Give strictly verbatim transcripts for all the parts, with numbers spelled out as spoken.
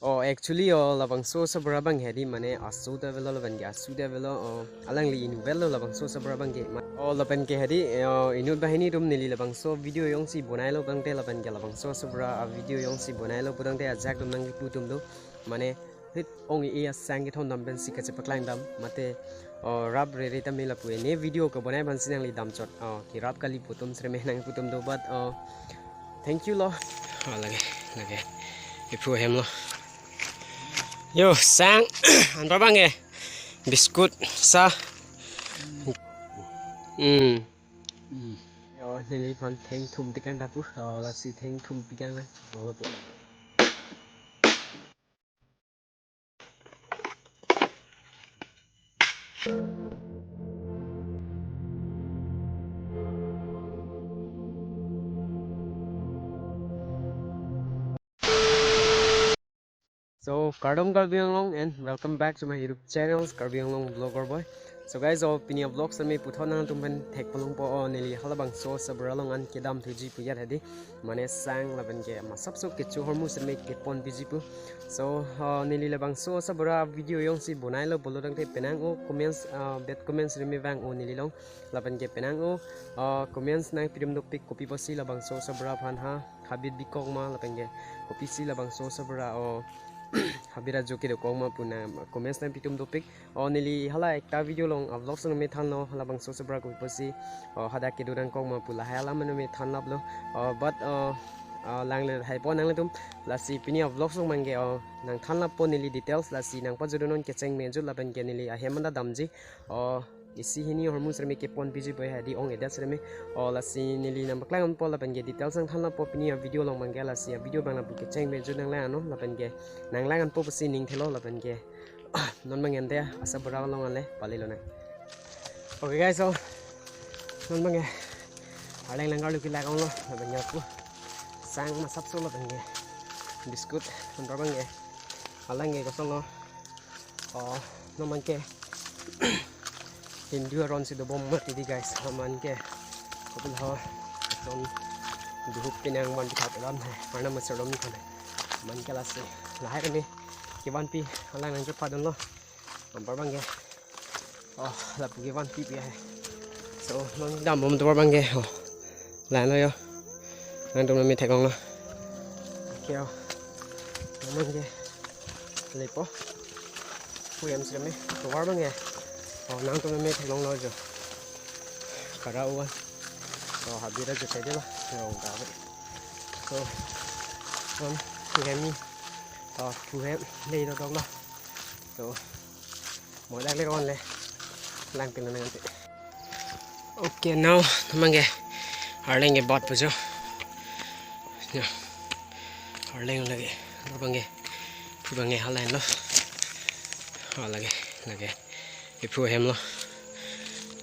Oh, actually, oh, labangso asabura abang hedi mane aso ta avelo lapen ke aso ta avelo, oh, alangli inut avelo labangso asabura abang ke. Ma-, oh, lapen ke hedi, oh, inut banghini atum neli labangso video jongsi bonailo tangte lapen ke labangso asabura a video jongsi bonailo pu tangte ajak atum nangkipu atum do. Mane hit ong-e asang kethondam pensi kachepaklangdam mate, oh, rap rere tame lapu ene video kebonai aphansi nangli damchot. Oh, kerap kali pu atum sreme nangpu atum do, but, oh, thank you lo. Oh, lake, lake. Iphu ahem lo. Yo, sang, anpar abang ke. Biscuit, sa. Hmm. Yo, neliphan thengthum tikang ta pu. Oh, lasi thengthum tikang na. Oh, so, kardom Karbi Anglong and welcome back to my YouTube channel, Karbi Anglong Vlogger Boy. So guys, oh, pini a vlog sami puthot nangtum pen thek palongpo, oh, neli halabangso asabura along an kedam thuji pu ajat hedi. Mane sang lapen ke masapso kecho ahormu sami kepon piji pu. So, oh, neli labangso asabura video jongsi bonailo pulo tangte penang o comments, ah, bad comments reme vang o neli along. Lapen ke penang o, ah, comments nangpi atum dopik kopi pusi labangso asabura aphan ha habit bikok ma lapen ke kopisi labangso asabura o habit ajo kedokok ma pu nang comments nangpi atum dopik. Oh, neli hala ekta video along a vlog song me thanlo halabangso asabura kopi pusi, oh, hadak kedo nangkok ma pu lahai alam me thanlaplo. Oh, but, oh, ah, langle haipo nanglitum, lasi pini a vlog song abang ke, oh, nangthanlappo neli details, lasi nangpajut non kecheng mejut lapen ke neli ahem anta damji. Oh, isi hini ahormu sreme kepon piji pu hedi ong-edet sreme. Oh, lasi neli nangpaklangpo lapen ke details nangthanlappo pini a video along abang ke, lasi a video abang lapu kecheng mejut nanglang-anlo lapen ke nanglang-anpo pusi ning thelo lapen ke non abang ante asabura along ale palilo nang. Okay guys, so non abang ke arleng langkar luki lak onglo lapen ke pu sang masapso lapen ke biscuit anpar abang ke alang ke kosonlo. Oh, non abang ke Hindu aron si dobom mati di guys. Aman ke kopilo, non duhup pinang van pitha pelam hai. Arnam masarlom ni kone. Aman ke lasi lahai kami kevanpi alang nangchepha dunlo. Anpar abang ke, oh, lapu kevanpi pi hai. So non dambom anpar abang ke, oh, lahenlo yo. Nangtum nami theklonglo. Okay, oh. Aman ke lepo. Phu ahem sreme. Tovar abang ke, oh, nangtum nami theklonglo jo. Kara uan. So habit ajo thedelo. Rong ka. So non kami, oh, phu ahem le dodoklo. So mo dak le ron le lang pin nang ante. Okay, now non abang ke arleng ke bat pu jo. Ya. Arleng lake. Anpar abang ke, phu abang ke halahenlo. Oh, lake, lake. Iphu ahemlo.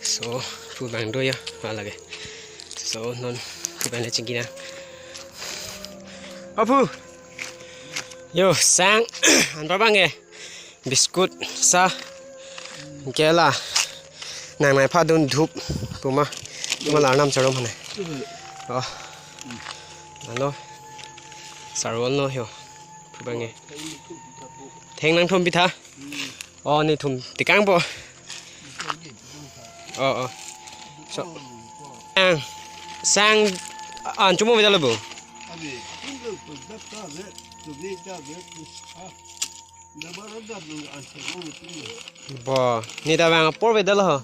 So phu abang do ya. Oh, lake. So non phu abang le chingki nang. Oh, phu. Yo, sang, anpar abang ke biscuit, sa, kela, nangnai pha dun dhup puma, puma la arnam charom hane. Oh, ano, sarwon no yo, phu abang ke. Theng nangthum pitha. Oh, neli thum tikangpo. Oh, oh. So, sang, sang, an chumo beda lo bo. Bo, neli ta bang apor beda lo ho.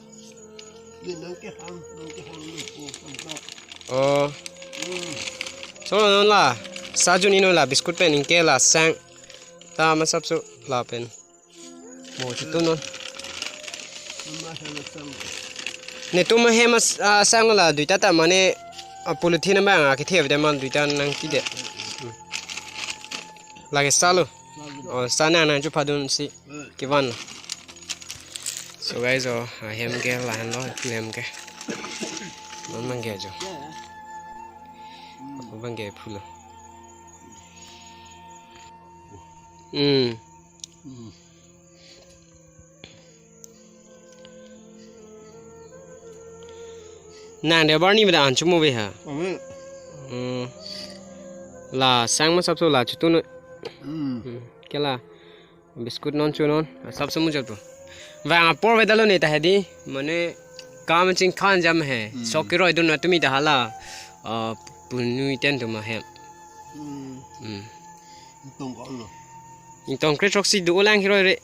Oh. So non la, sa jun ino la biscuit pen anke la sang ta masapso lapen mo chitun non. Netum ahem as-, asang la duita ta mane, ah, polythene abang akethe avedet ma duita nangtide. Hmm. Lake salo. Oh, sa nang nangchepha dunsi kevan lo. So guys, oh, ahem ke lahenlo, iphu ahem ke. Non abang ke jo. Abang ke phu lo. Hmm. Nang de barni beda an chumo be ha. Hmm. La sang masapso la chitun. Hmm. Kela. Biscuit non chu non. Sab samu jatu. Vang apor vedalo ne ta hedi. Mane kam chingkhan jam he. Hmm. Sok kiroi dun na tumi ta hala. Ah, punui ten tu ma he. Hmm. Hmm. Ingtong ko lo. Ingtong kre chok si du ulang kiroi re.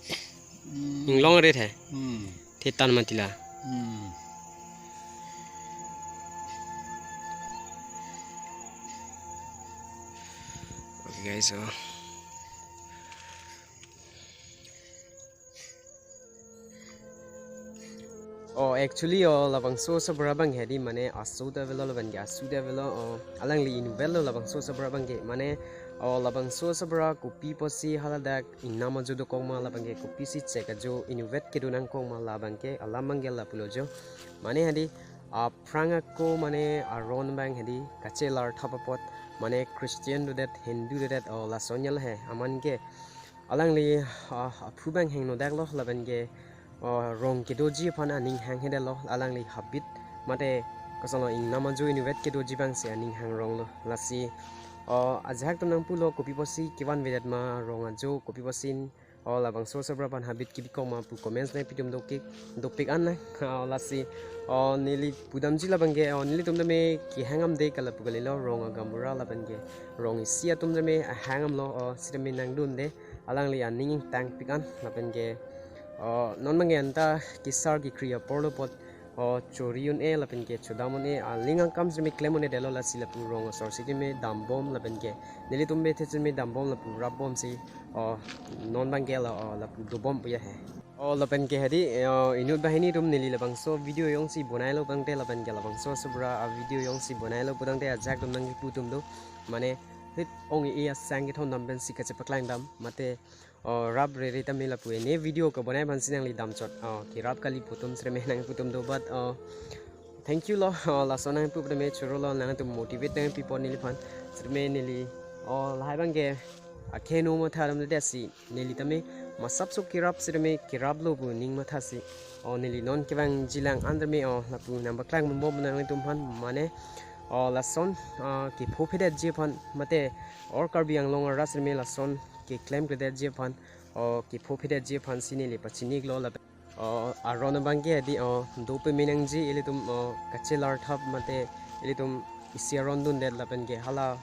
Hmm. Inglong re the. Hmm. Thetan matila. Hmm. Okay, guys, so. Oh, actually, oh, labangso sobra abang hedi mane aso ta avelo laban ke aso ta avelo, oh, alangli inutvetlo labangso sobra abang ke mane, oh, labangso sobra kopi pusi haladak ingnam ajo dokok ma laban ke kopi si chek ajo inutvet kedo nangkok ma laban ke alam abang ke lapulo jo. Mane hedi aphrang ako mane aron abang hedi kachelar thap apot mane Christian dodet, Hindu dodet, oh, lason jal he aman ke. Alangli, ah, aphu abang hingno daklo laban ke, ah, rong kedoji aphan aning hang hede lo, alangli habit mate koson lo ingnam ajo inutvet kedoji abang si aning hang ronglo. Lasi, ah, ajahak atum nangpulo kopi pusi kevan vedet ma rong ajo kopi pusi, oh, labangso sobra aphan habit kebikok ma pu comments nangpitum dokik, dopik an na, ah, lasi, oh, neli pudamji laban ke, oh, nelitum tame kehang amde kalapu kalilo rong agaonbura laban ke, rong isi atum tame ahang amlo, oh, sitame nangdunde. Alangli aning ingtangpik an lapen ke, oh, non abang ke anta kesar kekri apor lo apot, oh, chori un-e lapen ke chodam un-e, aling akam sitame klem un-edetlo lasi lapu rong asor sitame dambom lapen ke nelitum bethe sitame dambom lapu rapbom si, oh, non abang ke la, oh, lapu dobom puya he. Oh, lapen ke hedi, oh, inut banghini atum neli labangso video jongsi bonailo putangte lapen ke labangso sobra a video jongsi bonailo putangte ajahak atum nangkiputum do. Mane hit ong-e asang kethondam pensi kachepaklang dam mate, oh, rap rere tame lapu ene video kebonai aphansi nangli damchot. Oh, kerap kali pu atum sitame nangputum do, but, oh, thank you lo. Oh, lason nangpu tame choro lo, nangtum motivate nangpipo neliphan. Sitame neli, oh, lahai abang ke akheno matha damde si neli tame masap so kerap sitame keraplo pu ning matha si, oh, neli non kevangji lang an tame, oh, lapu nangpaklang bombo nanglitum aphan mane, oh, lason, ah, kepho phedetji aphan mate or Karbi Anglong arat sitame lason keklem kledetji aphan, oh, kepho phedetji aphansi neli pachini-iklo lapen, oh, aron abang ke hedi, oh, do peme nangji ilitum, oh, kachelar thap mate ilitum isi aron dundet lapen ke hala,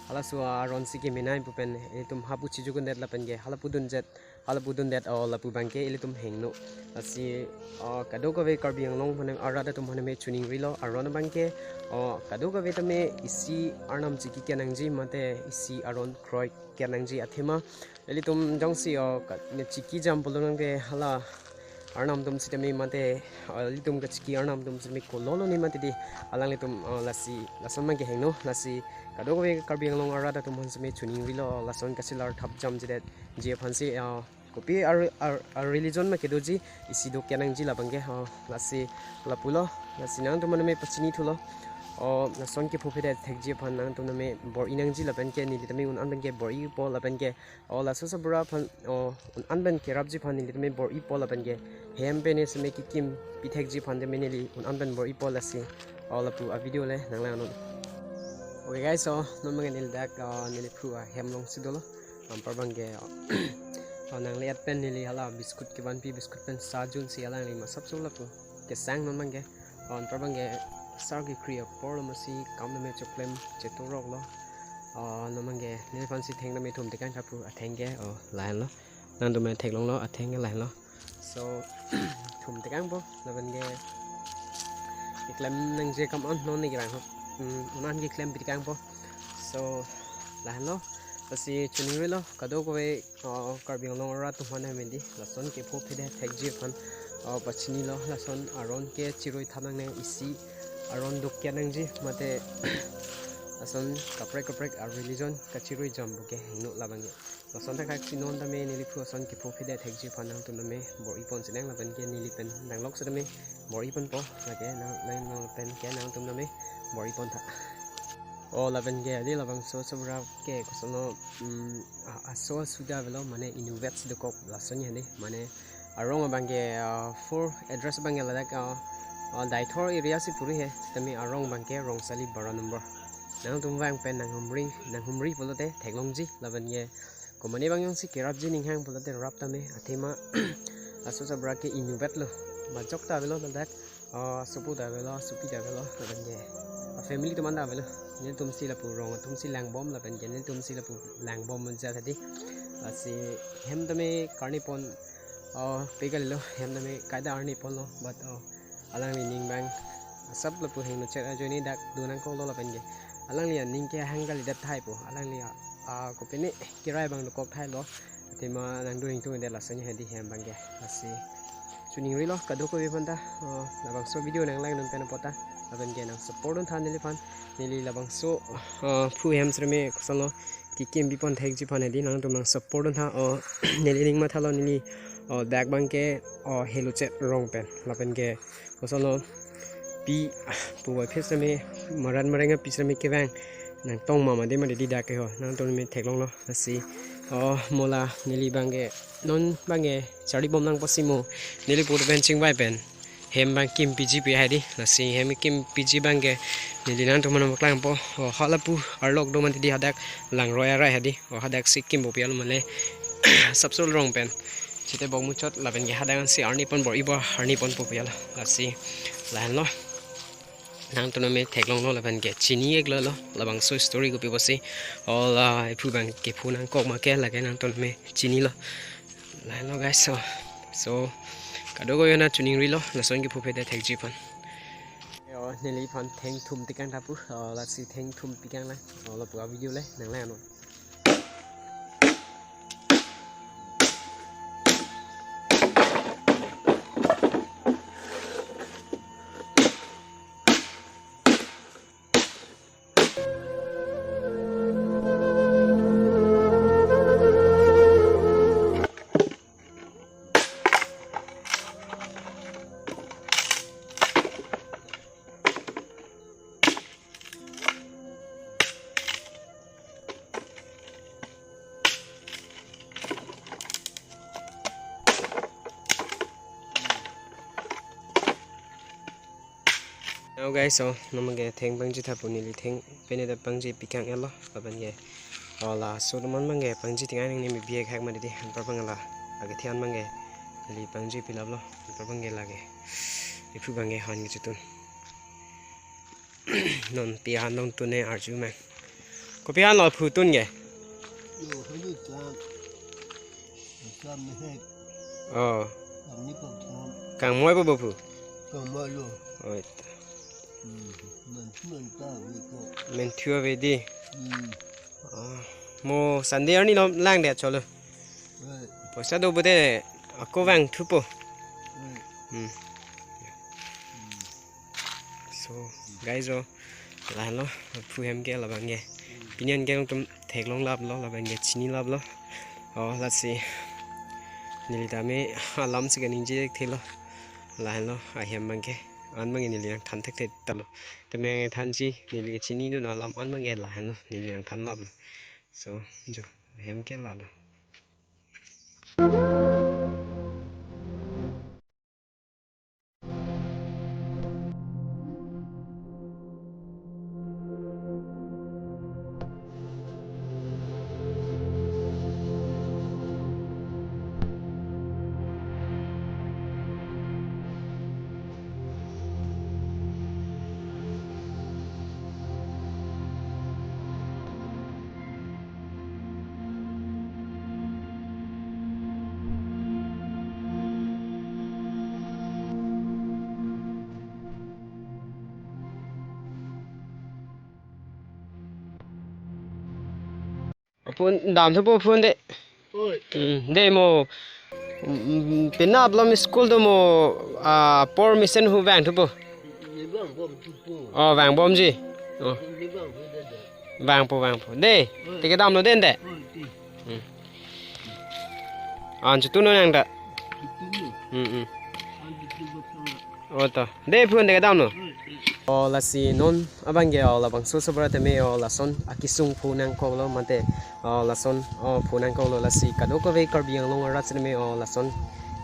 halaso aron si kemenei pu pen ilitum hapu chijukundet lapen ke hala pudunjet, hala pudundet, oh, lapu abang ke ilitum hingno. Lasi, oh, kadokave Karbi Anglong aphan arat atum aphan me choningrilo aron abang ke, oh, kadokave tame isi arnam chiki kenangji mate isi aron kroi kenangji athema ilitum jongsi, oh, ka, ne chiki jam pulo nang ke hala arnam atum sitame mate, oh, ilitum kachiki arnam atum sitame kololo ni mate di alanglitum, oh, lasi lason abang ke hingno lasi kadokave Karbi Anglong arat atum aphan sitame choningrilo, oh, lason kachelar thap jamjidetji aphansi, oh, kopi ar, ar, ar religion ma kedoji isi do kenangji labang ke, oh, lasi lapulo, lasi nangtum tame pachini thulo, oh, lason kepho phedet thekji aphan nangtum tame bor-i nangji lapen ke neli tame un-an pen ke bor-ipo lapen ke, oh, laso sobra aphan, oh, un-an pen kerapji aphan neli tame bor-ipo lapen ke hem pen sitame kekim pithekji aphan tame neli un-an pen bor-ipo lasi, oh, lapu a video le nanglang non. Okay guys, so non abang ke neli dak, oh, neli phu ahem alongsi dolo. Anpar abang ke, oh, oh, nangli-et pen neli hala biscuit kevanpi biscuit pen sa junsi alangli masap so lapu kesang non abang ke. Oh, anpar abang ke sar kekri apor lo masi kam tame choklem chetorok lo. Oh, non abang ke neliphansi theng tame thum tekang tha pu atheng ke, oh, lahenlo. Nangtum me theklonglo atheng ke lahenlo. So, thum tekangpo lapen ke keklem nangji akam an non ne kerang ho. Hmm, un-an keklem pi tekangpo. So, lahenlo. Lasi choningrilo kadokave, oh, Karbi Anglong arat atum aphan medi lason kepho phedet thekji aphan, oh, pachinilo lason aron kechiroi thap nangne isi aron do kenangji mate lason kaprek kaprek a religion kachiroi jam pu ke hingno labang ke. Lason thak si non tame neli phu ason kepho phedet thekji aphan nangtum tame bor-iponsi nang lapen ke neli pen nanglok sitame bor-iponpo lake nang, nang, nang pen ke nangtum tame bor-ipon tha. Oh, lapen ke hedi labangso sobra ke koson lo, mm, a, aso asu ta avelo mane inutvet si dokok lason hedi mane arong abang ke, ah, four address abang ke ladak, ah, ah, Deithor area si puri he tame arong abang ke Rongsali bara number. Nangtum vang pen nanghumri, nanghumri pulote theklongji lapen ke Komane abang jongsi kerapji ninghang pulote rap tame, athema laso sabra ke inutvet lo. Majok ta avelo ladak, ah, sopo ta avelo, sopi ta avelo, lapen ke, ah, family atum an ta avelo. Nelitum si lapu rong atum si langbom, lapen ke nelitum si lapu langbom monja tadi. Lasi hem tame karnipon, ah, pe kalilo, hem tame kaita arniponlo, but, ah, alangli aning abang asap lapu hingno chet ajoine dak donangkoklo lapen ke alangli aning ke hang kalidet tahai po, alangli a, a, kopine kirai abang dokok thailo. Athema nangdun ingtungdet lason hedi hem abang ke. Lasi choningrilo kadokave aphanta, o, labangso video nanglangdun pen apot ta, lapen ke nang support duntha neliphan. Neli labangso, o, phu hem sreme kosonlo kekimpi pon thekji aphan hedi nangtum nang support duntha, o, neli ning mathalo neli, o, dak abang ke, o, heluchet rong pen lapen ke kosonlo pi, ah, puvoiphit sreme, maran mareng api sreme kevang nangtong mama de made di dak ke ho, nangtum me theklonglo. Lasi, o, mo la neli abang ke non abang ke charlibom nangpo si mo neli pur pen chingvai pen hem abang kimpiji pi hedi. Lasi hem kimpiji abang ke neli nangtum aphan paklangpo, o, halapu arlok do mati di hadak langroi arai hedi, o, hadak si kimbo pi alo male sapsol rong pen chete bok muchot lapen ke hadak si arnipon bor-ipo, arniponpo pi alo. Lasi lahenlo, nangtum me theklonglo lapen ke chini-iklo lo labangso story kopi pusi, o, la ephu abang kephu nangkok ma ke lake nangtum me chinilo. Lahenlo guys, so, so kadokave aphanta choningrilo lason kephu phe de thekji aphan. O, neliphan thengthum tikang tha pu, o, lasi thengthum tikang lang, o, lapu a video le nanglang ano. Now guys, so, non abang ke theng pangji tha pu, neli theng pene ta pangji pikang elo, lapen ke, o, laso atum an abang ke pangji ting aning ne mi biek hak ma didi, anpar abang la, ake thian abang ke, neli pangji pilaplo, anpar abang ke lake, ephu abang ke han ke chitun. Non pi han dong tun ne arju me. Kopi han lo phu tun ke? Yo, hanu cham. Cham mehek. O. Kangni pok cham. Kangmoi po bo phu? Kangmoi lo. Oi. Hmm. Menthu anta ave ko. Menthu ave di. Hmm. O. Mo Sunday arni lo langdet cholo. Oi. Poisa do pulote ako vangthupo. Oi. Hmm. Hmm. So, guys, o, lahenlo, phu hem ke labang ke. Pini an ke nangtum theklonglaplo, labang ke chinilaplo. O, lasi neli tame alam si kaningje thelo. Lahenlo, ahem abang ke. An abang ke neli nangthan thekthelo. Tame thanji, neli chinidun alam an abang ke lahenlo, neli nangthanlaplo. So, jo, hem ke lalo. Apun damthupo phone de. Oi. Hmm, de mo. Hmm, penap lam school do mo, ah, permission hu vangthupo. Ni vangbomthupo. O, vangbomji. O. Ni vangthu de de. Vangpo, vangpo. De, oi, teke damlo den de. Oi, ti. Hmm. An chutu no nang da. Chutu no. Hmm, hmm. An chutu no. O to. De phone teke damlo. Oi, oi. O, lasi non abang ke, o, labangso sobra tame, o, lason akesung phu nangkoklo mate, o, lason, o, phu nangkoklo, lasi kadokave Karbi Anglong arat tame, o, lason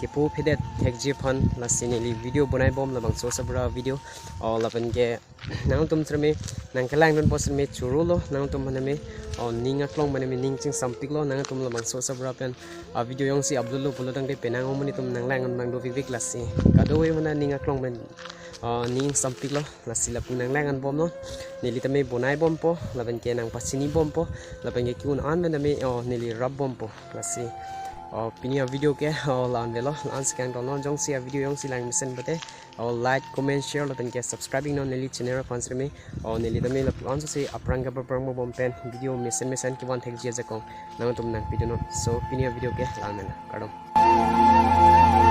kepu phedet thekji aphan lasi neli video bonai bom labangso asabra video. O lapen ke nangtum sirme nangkelangdun po sirme chorolo, nangtum mane me, o ning aklong mane me ning chingsampiklo, nangtum labangso asabra pen a video jongsi upload lo pulo tangte penang o mane tum nanglang nang dovivik lasi. Kadokave mane ning aklong pen, o ning sampiklo lasi lapu nanglang bomlo. Neli tame bonai bompo, lapen ke nangpachini bompo, lapen ke ki-un an pen tame, o neli rap bompo lasi. O pini a video ke, o la-an avelo, la-an si kangtonlo, jongsi a video jongsi lang mesen pute, o like, comment, share, lapen ke subscribing non neli channel aphan sirme. O neli tame lapu-an si aphrang ke aphrang bom pen video mesen mesen kevan thekji ajakong nangtum nangpidunnon. So pini a video ke la-an avelo, kardom.